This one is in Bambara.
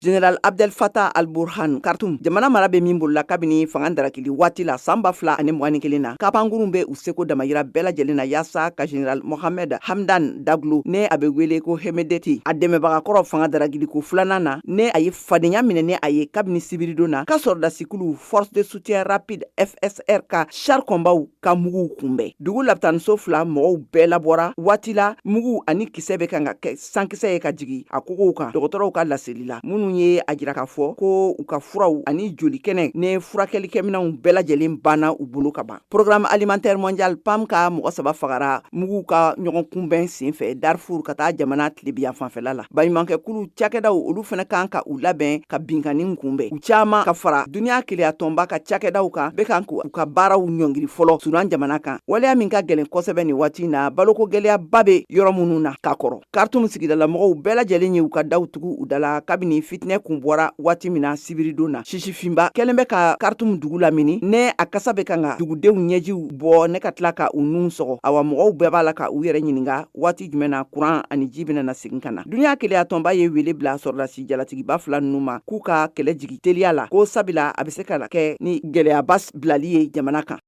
Général Abdel Fattah al-Burhan, Khartoum jamana mara bɛ min bolola kabini fanga darakili waati la san 2021 na, ka pankurun bɛ u seko damayira bɛɛ lajɛlen na yaasa ka Général Mohamed Hamdan Daglo, ne a bɛ wele ko Hemedeti, a dɛmɛbagakɔrɔ fanga darakiliko filanan na, ne a ye fadenya minɛ ne a ye kabini sibiridon na, ka sɔrɔdasikulu Force de soutien rapide FSR ka char combatw ka muguw kunbɛn. Dugu lapitaniso fila mɔgɔw bɛɛ labɔra waati la mugu ani kisɛ bɛ kan ka kɛ sankisɛ ye ka jigin a kogow kan, dɔgɔtɔrɔw ka laseli la, minnu ye a jira k'a fɔ ko u ka furaw ani jolikɛnɛ ni furakɛlikɛminɛnw bɛɛ lajɛlen banna u bolo ka ban. Programme alimentaire mondial PAM ka mɔgɔ saba fagara muguw ka ɲɔgɔn kunbɛn senfɛ Darfur ka taa jamana tilebiyan fanfɛla la. Baɲumankɛkulu cakɛdaw, olu fana kan ka u labɛn ka binkanni kunbɛn. U caman ka fara duniya kelenya tɔnba ka cakɛdaw kan bɛ kan k'u ka baaraw ɲɔngiri fɔlɔ Sudan jamana kan, waleya min ka gɛlɛn kosɛbɛ nin waati na, baloko gɛlɛyaba bɛ yɔrɔ minnu na ka kɔrɔ. Khartoum sigidalamɔgɔw bɛɛ lajɛlen ye u ka daw tugu u da la kabini fitinɛ kun bɔra waati min na sibiridon na. Sisifinba kɛlen bɛ ka Khartoum dugu lamini, ne a kasa bɛ kan ka dugudenw ɲɛjiw bɔ ne ka tila ka u nun sɔgɔ. Awa, mɔgɔw bɛɛ b'a la ka u yɛrɛ ɲininka waati jumɛn na kuran ani ji bɛna na segin ka na. Duniya kelenya tɔnba ye wele bila sɔrɔdasi jalatigiba fila ninnu ma k'u ka kɛlɛ jigi teliya la, ko sabula a bɛ se ka kɛ ni gɛlɛyaba bilali ye jamana kan.